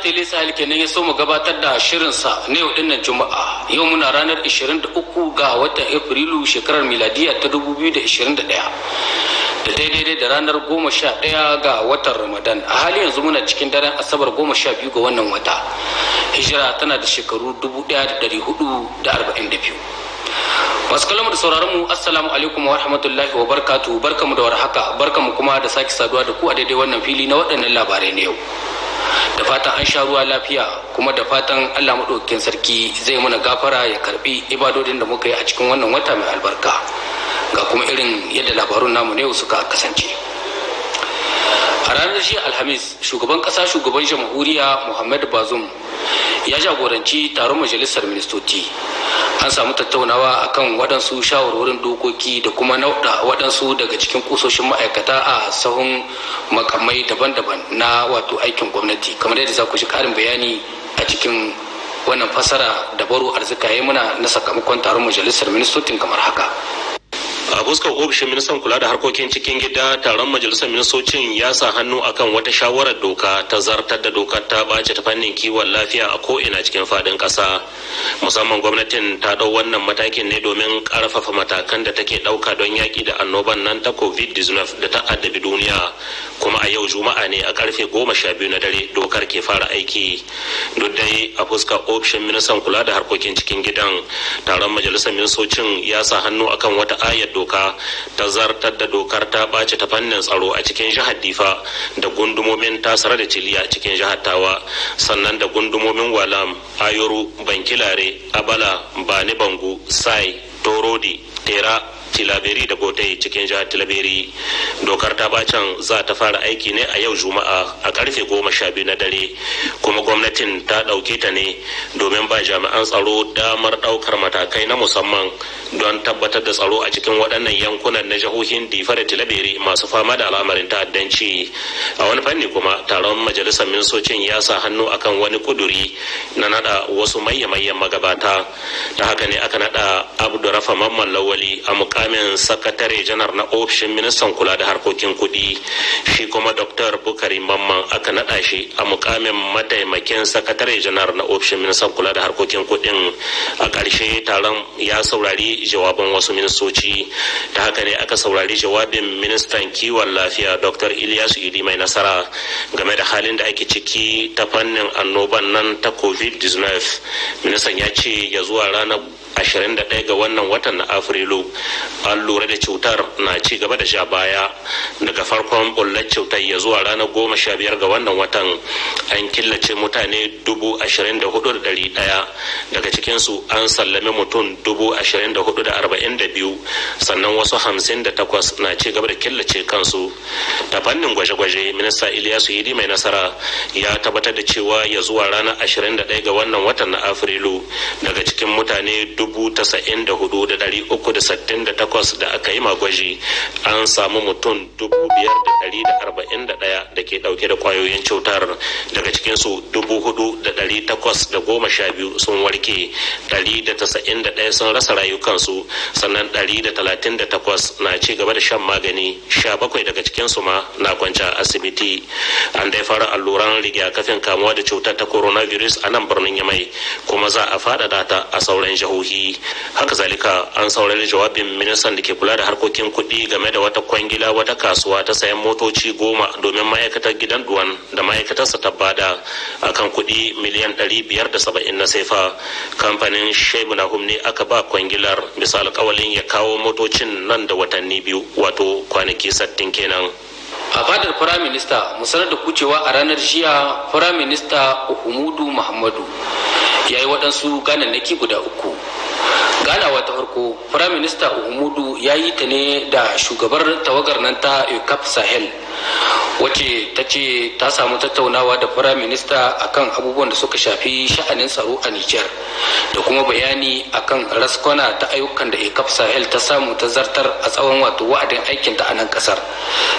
Tele Sahel kenan ya so mu gabatar da shirinsa na yau dinnan Juma'a. Yau muna ranar 23 ga watan Afrilu, shekarar miladiya ta 2021, da daidai da ranar 11 ga watan Ramadan. A hali yanzu muna cikin daren Asabar, 12 ga wannan wata. Hijira tana da shekaru 1442. Masu kallon da sauraron mu, assalamu alaikum wa rahmatullahi wa barkatu. Barkamu da warhaka, barkamu kuma da sake saduwa da ku a daidai wannan fili na waɗannan labarai na yau. Da fatan an sha ruwa lafiya, kuma da fatan Allah maɗaukakin sarki zai muna gafara, ya karbi ibadodin da muka yi a cikin wannan wata mai albarka. Ga kuma irin yadda labarun namu na yau suka kasance. A ranar jiya Alhamis, shugaban ƙasa, shugaban jamhuriya Muhammad Bazum ya jagoranci taron majalisar ministoci. An samu tattaunawa akan waɗansu shawarwarin dokoki da kuma nauɗa waɗansu daga cikin kusoshin ma'aikata a sahun makamai daban-daban na wato aikin gwamnati, kamar yadda za ku ji ƙarin bayani a cikin wannan fasara da Baro Arzika ya muna na sakamakon taron majalisar ministocin kamar haka. A fuskar ofishin ministan kula da harkokin cikin gida, taron majalisar ministocin ya sa hannu akan wata shawarar doka ta zartar da dokar ta ɓace ta fannin kiwon lafiya a ko'ina cikin faɗin ƙasa. Musamman gwamnatin ta ɗau wannan matakin ne domin ƙarfafa matakan da take ɗauka don yaƙi da annoban nan ta COVID-19 da ta addabi duniya. Kuma a yau Juma'a ne a karfe 12 na dare dokar ke fara aiki. Duk dai a fuskar ofishin ministan kula da harkokin cikin gidan, taron majalisar ministocin ya sa hannu akan wata ayar doka ta zartar da dokar ta ɓace ta fannin tsaro a cikin jihar Difa da gundumomin Tasara da Tiliya cikin jihar Tawa, sannan da gundumomin Walam, Ayoru, Bankilare, Abala, Bani Bangu, Sai, Torodi, Tera, Tilaberi da Gotai cikin jihar Tilaberi. Dokar ta bacen za ta fara aiki ne a yau Juma'a a karfe 12 na dare, kuma gwamnatin ta ɗauke ta ne domin ba jami'an tsaro damar ɗaukar matakai na musamman don tabbatar da tsaro a cikin waɗannan yankunan na jihohin Difa da Tilaberi masu fama da al'amarin ta'addanci. A wani fanni kuma, taron majalisar ministocin ya sa hannu akan wani kuduri na nada wasu mayya-mayyan magabata. Ta haka ne aka nada Abdurrafa Mamman Lawali a mukamin sakatare janar na ofishin ministan kula da harkokin kuɗi. Shi kuma Dr. Bukari Mamman aka nada shi a mukamin mataimakin sakatare janar na ofishin ministan kula da harkokin kuɗin. A ƙarshe, taron ya saurari jawaban wasu ministoci. Ta haka ne aka saurari jawabin ministan kiwon lafiya, Dr. Ilyasu Idi Mai Nasara, game da halin da ake ciki ta fannin annoban nan ta COVID-19. Ministan ya ce ya zuwa ranar 21 ga wannan watan na Afrilu, an lura da cutar na ci gaba da sha baya. Daga farkon bullar cutar ya zuwa ranar 15 ga wannan watan, an killace mutane 24,100. Daga cikinsu an sallami mutum 24,042, sannan wasu 58 na ci gaba da killace kansu. Ta fannin gwaje-gwaje, minista Iliyasu Idi Mai Nasara ya tabbatar da cewa ya zuwa ranar 21 ga wannan watan na Afrilu, daga cikin mutane 94,368 da aka yi magwaji, an samu mutum 5,141 da ke dauke da kwayoyin cutar. Daga cikinsu, 4,812 sun warke, 191 sun rasa rayukansu, sannan 138 na ci gaba da shan magani, 17 daga cikinsu ma na kwanci a asibiti. An dai fara alluran rigakafin kamuwa da cutar ta coronavirus a nan birnin Yamai, kuma za a faɗaɗa ta a sauran jihohi. Haka zalika, an saurari jawabin ministan da ke kula da harkokin kuɗi game da wata kwangila, wata kasuwa ta sayan motoci 10 domin ma'aikatar gidan duwan da ma'aikatarsa ta bada akan kuɗi miliyan 570 na sefa. Kamfanin Shebu Nahum ne aka ba kwangilar bisa alkawalin ya kawo motocin nan da watanni 2, wato kwanaki 60 kenan. A fadar firaminista, mu sanar da kucewa a ranar jiya Firaminista Uhumudu Muhammadu ya yi waɗansu ganannaki guda uku. Ganawa ta farko, Firaminista Uhumudu ya yi ta ne da shugabar tawagar nan ta EUCAP Sahel, wacce ta ce ta samu tattaunawa da firaminista akan abubuwan da suka shafi sha'anin tsaro a Nijar, da kuma bayani akan raskwana ta ayyukan da EUCAP Sahel ta samu ta zartar a tsawon wato wa'adin aikin ta a nan kasar.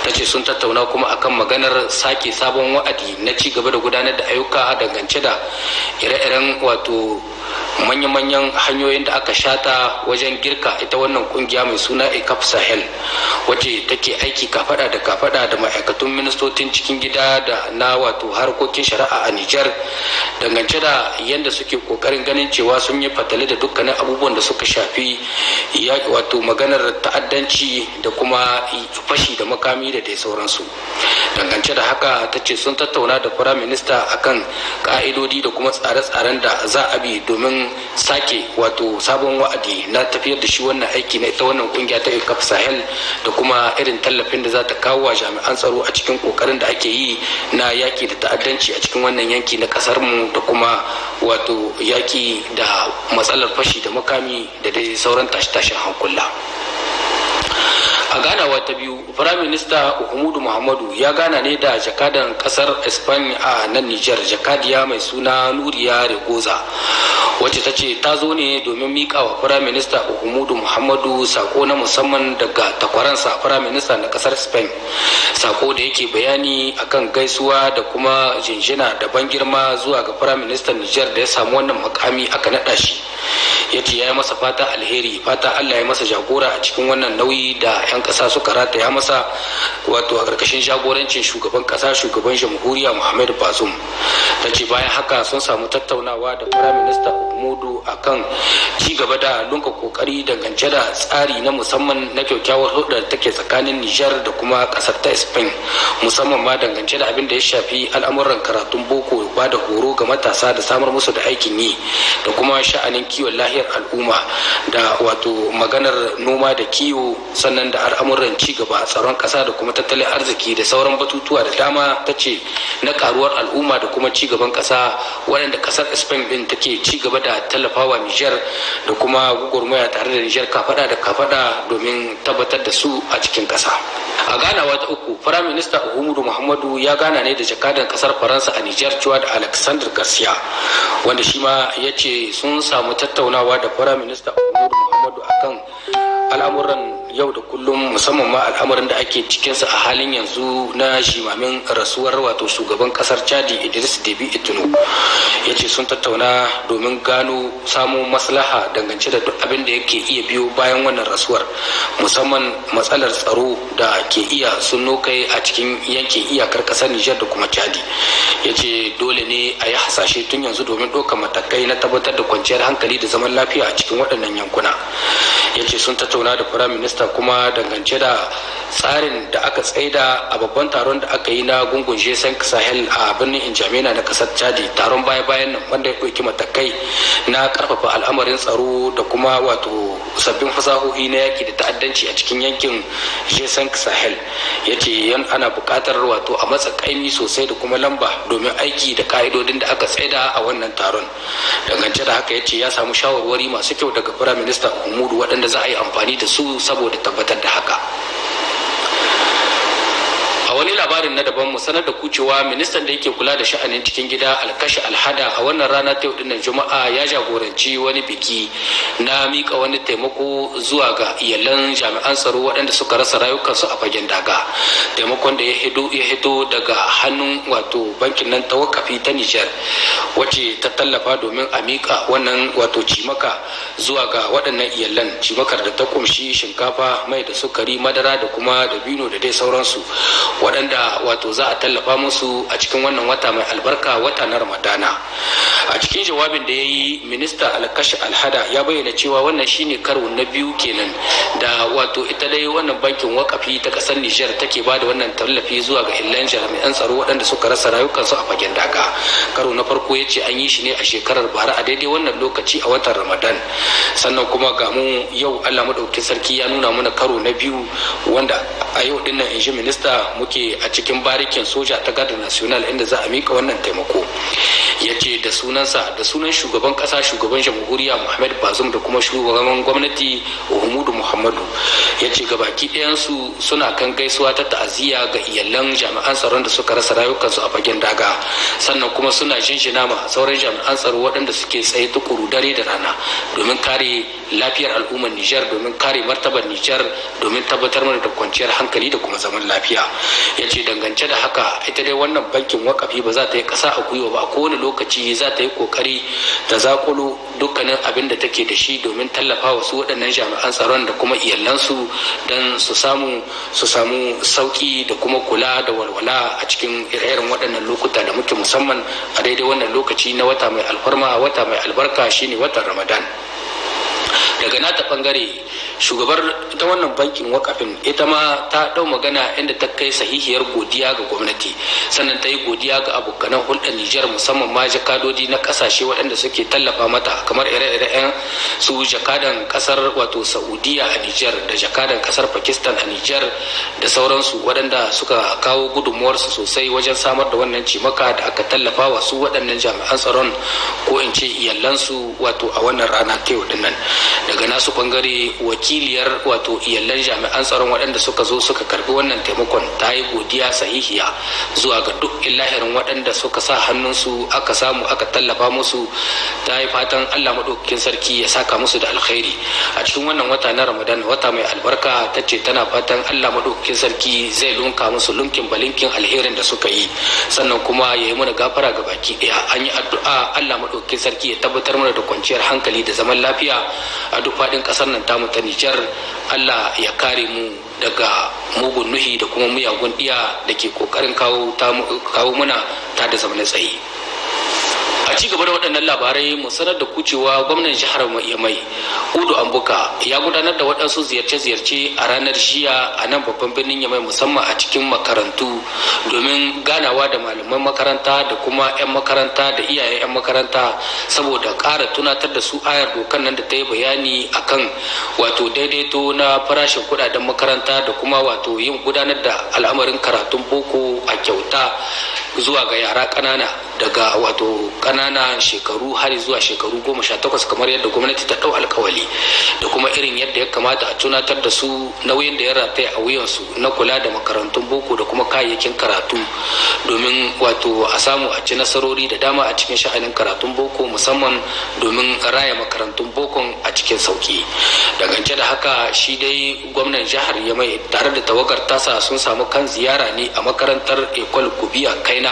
Ta ce sun tattauna kuma akan maganar sake sabon wa'adi na ci gaba da gudanar da ayyuka dangance da ire-iren wato manya-manyan hanyoyin da aka shata wajen girka ita wannan kungiya mai suna ECAP Sahel, wacce take aiki kafada da kafada da ma'aikatun ministocin cikin gida da na wato harkokin shari'a a Nijar, dangance da yadda suke kokarin ganin cewa sun yi fatali da dukkanin abubuwan da suka shafi wato maganar ta'addanci da kuma fashi da makami da dai sauransu. Dangance da haka, ta ce sun tattauna da firaminista akan ka'idodi da kuma tsare-tsaren da za a bi domin sake wato sabon wa'adi na tafiyar da shi wannan aiki na ita wannan kungiya ta ECAP Sahel, da kuma irin tallafin da za ta kawo wa jami'an tsaro a cikin kokarin da ake yi na yaki da ta'addanci a cikin wannan yanki na kasar mu, da kuma wato yaki da matsalar fashi da makami da dai sauran tashe-tashen hankula. A ganawa ta biyu, Firaminista Uhumudu Muhammadu ya gana ne da jakadan kasar Spain a nan Nijar, jakadiya mai suna Nuriya Regoza, wacce ta ce ta zo ne domin miƙa wa Firaminista Uhumudu Muhammadu sako na musamman daga takwaransa Firaminista na kasar Spain, sako da yake bayani akan gaisuwa da kuma jinjina da ban girma zuwa ga Firaministan Nijar da ya samu wannan makami aka naɗa shi. Ya ce ya yi masa fata alheri, fata Allah ya masa jagora a cikin wannan nauyi da 'yan ƙasa suka rataya masa, wato a ƙarƙashin jagorancin shugaban ƙasa, shugaban jamhuriya Muhammadu Bazum. Ta ce bayan haka sun samu tattaunawa da Firaminista Umudu akan ci gaba da lunka kokari dangance da tsari na musamman na kyakkyawar hulɗar da take tsakanin Nijar da kuma ƙasar ta Spain, musamman ma dangance da abin da ya shafi al'amuran karatun boko, ba da horo ga matasa da samar musu da aikin yi, da kuma sha'anin kiwon lahiyar al'umma, da wato maganar noma da kiwo, sannan da al'amuran ci gaba, tsaron ƙasa da kuma tattalin arziki, da sauran batutuwa da dama, ta ce na karuwar al'umma da kuma ci gaban ƙasa, waɗanda ƙasar Spain ɗin take ci gaba da tallafawa Nijar da kuma gwagwarmaya tare da Nijar kafaɗa da kafaɗa domin tabbatar da su a cikin ƙasa. A ganawa ta uku, Firaminista Uhumudu Muhammadu ya gana ne da jakadan ƙasar Faransa a Nijar, cewa da Alexander Garcia, wanda shi ma ya ce sun samu tattaunawa da Firaminista Uhumudu Muhammadu akan al'amuran yau da kullum, musamman ma al'amarin da ake cikinsa a halin yanzu na shimamin rasuwar wato shugaban kasar Chadi Idris Debi Itno. Ya ce sun tattauna domin gano samun maslaha dangance da duk abin da yake iya biyo bayan wannan rasuwar, musamman matsalar tsaro da ke iya sunno kai a cikin yankin iyakar kasar Nijar da kuma Chadi. Ya ce dole ne a yi hasashe tun yanzu domin ɗaukar matakai na tabbatar da kwanciyar hankali da zaman lafiya a cikin waɗannan yankuna. Ya ce sun tattauna da Firaminista kuma dangance da tsarin da aka tsaida a babban taron da aka yi na gungun G5 Sahel a birnin Injamena na kasar Chadi, taron baya-bayan nan wanda ya ɗauki matakai na karfafa al'amarin tsaro da kuma wato sabbin fasahohi na yaki da ta'addanci a cikin yankin G5 Sahel. Ya ce ana buƙatar wato a matsa kaimi sosai da kuma lamba domin aiki da ka'idodin da aka tsaida a wannan taron. Dangance da haka, ya ce ya samu shawarwari masu kyau daga Firaminista Uhumudu waɗanda za a yi amfani da su saboda tabbatar da haka. A wani labarin na daban, mu sanar da ku cewa ministan da yake kula da sha'anin cikin gida, Alkashi Alhada, a wannan rana ta yau dinnan Juma'a ya jagoranci wani biki na mika wani taimako zuwa ga iyalan jami'an tsaro waɗanda suka rasa rayukansu a fagen daga, taimakon da ya hito daga hannun wato bankin nan ta wakafi ta Nijar, wacce ta tallafa domin a mika wannan wato cimaka zuwa ga waɗannan iyalan, cimakar da ta kumshi shinkafa, mai da sukari, madara da kuma dabino da dai sauransu, waɗanda wato za a tallafa musu a cikin wannan wata mai albarka, wata na Ramadana. A cikin jawabin da ya yi, Minista Alkashi Alhada ya bayyana cewa wannan shine karo na biyu kenan da wato ita dai wannan bankin wakafi ta ƙasar Nijar take ba da wannan tallafi zuwa ga illan jami'an tsaro waɗanda suka rasa rayukansu a fagen daga. Karo na farko, ya ce, an yi shi ne a shekarar bara a daidai wannan lokaci a watan Ramadan. Sannan kuma ga mu yau, Allah maɗaukin sarki ya nuna mana karo na biyu, wanda a yau dinnan, in ji minista, muke a cikin barikin soja ta Garde Nationale inda za a mika wannan taimako. Ya ce da sunansa, da sunan shugaban kasa, shugaban jamhuriya Muhammad Bazum, da kuma shugaban gwamnati Uhumudu Muhammadu, ya ce gabaki ɗayansu suna kan gaisuwa ta ta'aziyya ga iyalan jami'an tsaron da suka rasa rayukansu a fagen daga, sannan kuma suna jinjina ma sauran jami'an tsaro waɗanda suke tsaye tukuru dare da rana domin kare lafiyar al'ummar Nijar, domin kare martabar Nijar, domin tabbatar mana da kwanciyar hankali da kuma zaman lafiya. Ya ce dangance da haka, ita dai wannan bankin wakafi ba za ta yi ƙasa a gwiwa ba, a kowane lokaci za ta ta yi kokari ta zakulo dukkanin abin da take da shi domin tallafa wasu waɗannan jami'an tsaron da kuma iyalansu don su samu sauki da kuma kula da walwala a cikin ire-iren waɗannan lokuta da muke, musamman a daidai wannan lokaci na wata mai alfarma, wata mai albarka, shine watan Ramadan. Daga nata bangare, shugabar ta wannan bankin wakafin ita ma ta dau magana, inda ta kai sahihiyar godiya ga gwamnati, sannan ta yi godiya ga abokanan hulɗar Nijar, musamman ma jakadodi na kasashe waɗanda suke tallafa mata, kamar ire-iren su jakadan kasar wato Saudiya a Nijar da jakadan kasar Pakistan a Nijar da sauransu, waɗanda suka kawo gudunmuwarsu sosai wajen samar da wannan cimaka da aka tallafa wa su waɗannan jami'an tsaron, ko in ce iyalansu, wato a wannan rana ta yau dinnan. Daga nasu bangare, wakiliyar wato iyalan jami'an tsaron waɗanda suka zo suka karbi wannan taimakon ta yi godiya sahihiya zuwa ga duk illahirin waɗanda suka sa hannunsu aka samu aka tallafa musu. Ta yi fatan Allah maɗaukakin sarki ya saka musu da alkhairi a cikin wannan wata na Ramadan, wata mai albarka. Ta ce tana fatan Allah maɗaukakin sarki zai lunka musu lunkin balinkin alherin da suka yi, sannan kuma ya yi mana gafara ga baki ɗaya. An yi addu'a Allah maɗaukakin sarki ya tabbatar mana da kwanciyar hankali da zaman lafiya a duk faɗin ƙasar nan tamu ta Nijar. Allah ya kare mu daga mugun nuhi da kuma miyagun ɗiya da ke ƙoƙarin kawo muna ta da zamanin tsaye. A ci gaba da waɗannan labarai, mu sanar da kucewa gwamnan jihar Yamai Udu Ambuka ya gudanar da waɗansu ziyarce-ziyarce a ranar jiya a nan babban birnin Yamai, musamman a cikin makarantu, domin ganawa da malaman makaranta da kuma 'yan makaranta da iyayen 'yan makaranta, saboda ƙara tunatar da su ayar dokan nan da ta yi bayani akan wato daidaito na farashin kuɗaɗen makaranta da kuma wato yin gudanar da al'amarin karatun boko a kyauta zuwa ga yara ƙanana, daga wato ƙanana shekaru har zuwa shekaru 18, kamar yadda gwamnati ta ɗau alkawali, da kuma irin yadda ya kamata a tunatar da su nauyin da ya rataya a wuyansu na kula da makarantun boko da kuma kayayyakin karatu, domin wato a samu a ci nasarori da dama a cikin sha'anin karatun boko, musamman domin raya makarantun bokon a cikin sauki. Dangance da haka, shi dai gwamnan jihar Yamai tare da tawagar tasa sun samu kan ziyara ne a makarantar Ecole Kubiya Kaina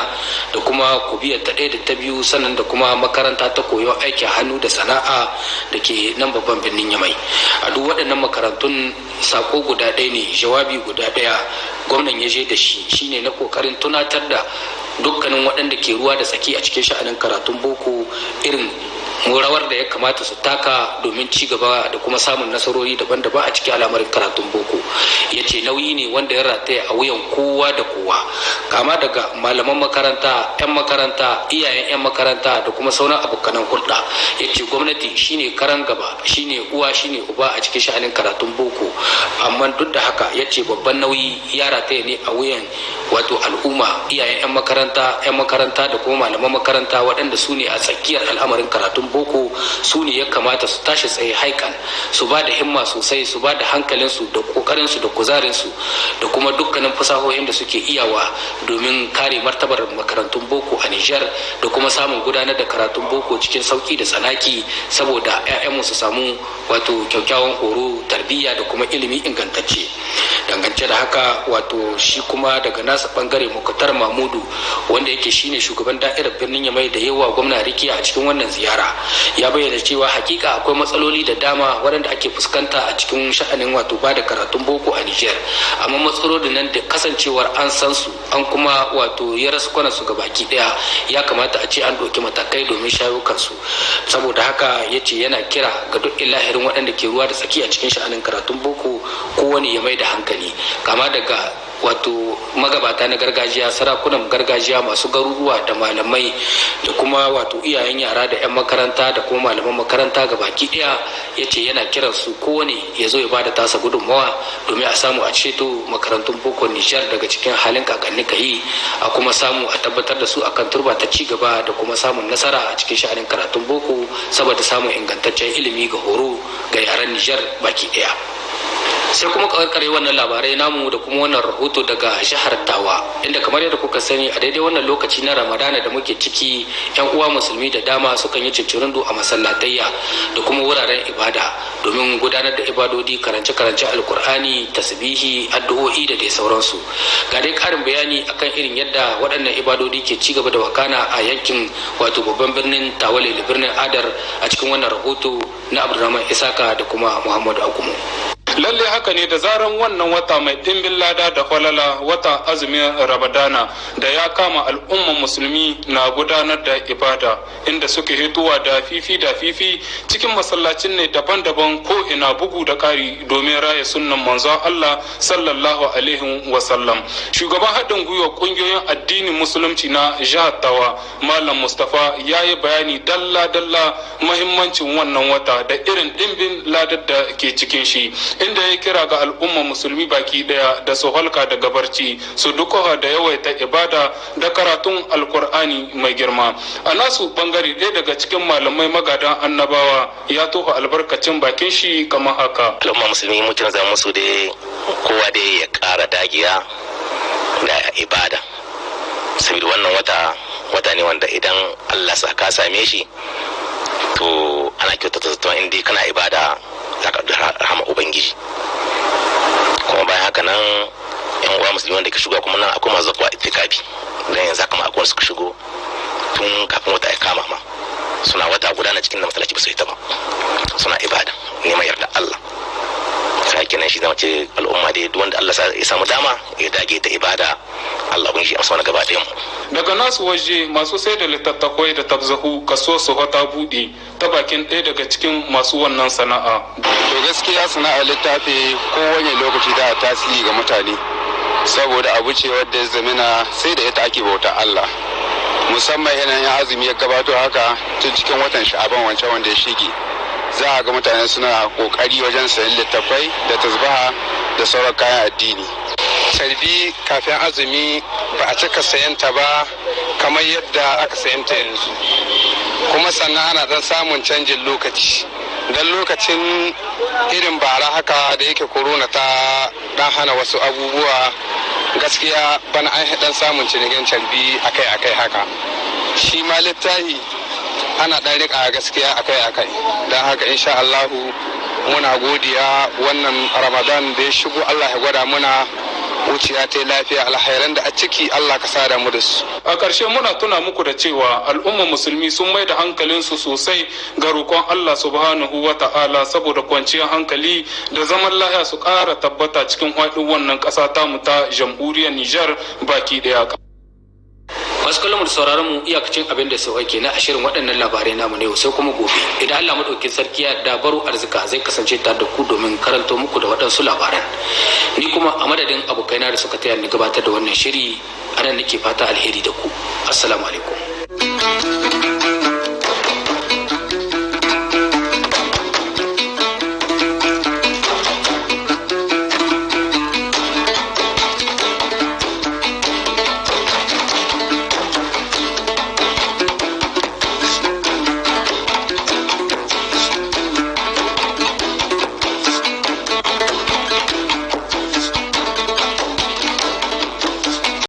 da kuma Kubiya ta ɗaya da ta biyu, sannan da kuma makaranta ta koyon aikin hannu da sana'a da ke nan babban birnin Yamai. A duk waɗannan makarantun, sako guda ɗaya ne, jawabi guda ɗaya gwamnan ya je da shi, shine na kokarin tunatar da dukkanin waɗanda ke ruwa da tsaki a cikin sha'anin karatun boko irin rawar da ya kamata su taka domin ci gaba da kuma samun nasarori daban-daban a cikin al'amarin karatun boko. Ya ce nauyi ne wanda ya rataya a wuyan kowa da kowa, kama daga malaman makaranta, 'yan makaranta, iyayen 'yan makaranta da kuma sauran abokanan hulɗa. Ya ce gwamnati shine karan gaba, shine uwa, shine uba a cikin sha'anin karatun boko, amma duk da haka ya ce babban nauyi ya rataya ne a wuyan wato al'umma, iyayen 'yan makaranta, 'yan makaranta da kuma malaman makaranta, waɗanda su ne a tsakiyar al'amarin karatun boko. Su ne ya kamata su tashi tsaye haikan, su ba da himma sosai, su ba da hankalinsu da kokarinsu da kuzarinsu da kuma dukkanin fasahohin da suke iyawa domin kare martabar makarantun boko a Nijar da kuma samun gudanar da karatun boko cikin sauki da tsanaki, saboda 'ya'yanmu su samu wato kyakkyawan horo, tarbiyya da kuma ilimi ingantacce. Dangance da haka, wato shi kuma daga nasa bangare, Mukatar Mamudu, wanda yake shine shugaban da'irar birnin Yamai da yawa gwamna rikiya a cikin wannan ziyara, ya bayyana cewa hakika akwai matsaloli da dama waɗanda ake fuskanta a cikin sha'anin wato ba da karatun boko a Nijar, amma matsalolin nan da kasancewar an san su, an kuma wato ya rasu su gabaki daya, ya kamata a ce an ɗauki matakai domin shayo kansu. Saboda haka ya ce yana kira ga duk ilahirin waɗanda ke ruwa da tsaki a cikin sha'anin karatun boko, kowane ya mai da hankali, kama daga wato magabata na gargajiya, sarakunan gargajiya, masu garuruwa da malamai da kuma wato iyayen yara da 'yan makaranta da kuma malaman makaranta ga baki daya. Ya ce yana kiran su kowane ya zo ya bada tasa gudunmawa domin a samu a ceto makarantun boko Nijar daga cikin halin kakanni kayi, a kuma samu a tabbatar da su akan turba ta ci gaba da kuma samun nasara a cikin sha'anin karatun boko, saboda samun ingantaccen ilimi ga horo ga yaran Nijar baki daya. Sai kuma karkare wannan labarai namu da kuma wannan rahoto daga jihar Tawa, inda kamar yadda kuka sani, a daidai wannan lokaci na Ramadana da muke ciki, yan uwa musulmi da dama sukan yi cincirindo a masallatayya da kuma wuraren ibada domin gudanar da ibadodi, karance karance Alkur'ani, tasbihi, addu'o'i da dai sauransu. Ga dai karin bayani akan irin yadda waɗannan ibadodi ke ci gaba da wakana a yankin, wato babban birnin Tawale da birnin Adar, a cikin wannan rahoto na Abdulrahman Isaka da kuma Muhammadu Akumu. Lalle haka ne. Da zaran wannan wata mai ɗimbin lada da falala, wata azumin Ramadana da ya kama, al'umman musulmi na gudanar da ibada, inda suke hituwa da fifi da fifi cikin masallacin ne daban-daban ko ina, bugu da ƙari domin raya sunnan manzon Allah sallallahu alaihi wasallam. Shugaban haɗin gwiwa ƙungiyoyin addinin musulunci na jihar Tawa, Malam Mustapha, ya yi bayani dalla-dalla mahimmancin wannan wata da irin ɗimbin ladar da ke cikin shi, inda ya kira ga al'umma musulmi baki daya da su halka daga barci, su dukufa da yawaita ibada da karatun Alkur'ani mai girma. A nasu bangare, ɗaya daga cikin malamai magadan annabawa ya tofa albarkacin bakin shi kamar haka. Al'umma musulmi, mutum zama musu dai kowa dai ya ƙara dagiya da ibada, saboda wannan wata wata ne wanda idan Allah sa ka same shi, to ana kyautata zaton inda kana ibada za ka rahama Ubangiji. Kuma bayan haka nan, yan uwa musulmi wanda ke shigo kuma nan, akwai masu zakuwa itikafi. Dan yanzu haka ma akwai suka shigo tun kafin wata ya kama ma, suna wata guda na cikin da masallaci ba su yi ta ba, suna ibada, neman yarda Allah. Sai kenan shi zama ce al'umma dai, duk wanda Allah ya samu dama ya dage ta ibada, Allah ubangiji amsa wani gaba ɗayan mu. Daga nasu waje, masu sai da littattafai da tabzahu, kaso su ta buɗe, ta bakin ɗaya daga cikin masu wannan sana'a. To, gaskiya sana'a littafi kowane lokaci da tasiri ga mutane, saboda abu ce wadda ya zamina sai da ita ake bauta Allah, musamman yanayin azumi ya gabato haka. Tun cikin watan Sha'aban wancan wanda ya shige, za a ga mutane suna kokari wajen sayan littattafai da tasbaha da sauran kayan addini. Carbi kafin azumi ba a cika sayanta ba kamar yadda aka sayanta yanzu. Kuma sannan ana dan samun canjin lokaci, don lokacin irin bara haka da yake korona ta dan hana wasu abubuwa, gaskiya bana an dan samun cinikin carbi akai-akai haka. Shi ma littafi ana dan rika gaskiya akai-akai. Don haka, insha Allahu, muna godiya. Wannan Ramadan da ya shigo, Allah ya gwada muna wuciya ta lafiya. Alhairan da a ciki, Allah ka sada mu da su. A ƙarshe, muna tuna muku da cewa al'ummar musulmi sun mai da hankalinsu sosai ga roƙon Allah subhanahu wa ta'ala, saboda kwanciyar hankali da zaman lahiya su ƙara tabbata cikin haɗin wannan ƙasa tamu ta jamhuriyar Nijar baki ɗaya. Masu kallon mu da sauraron mu, iyakacin abin da sau ake na ashirin waɗannan labarai namu ne. Sai kuma gobe idan Allah madaukakin sarki ya dabaru arzika, zai kasance tare da ku domin karanto muku da waɗansu labaran. Ni kuma, a madadin abokaina da suka taya ni gabatar da wannan shiri, anan nake fata alheri da ku. Assalamu alaikum.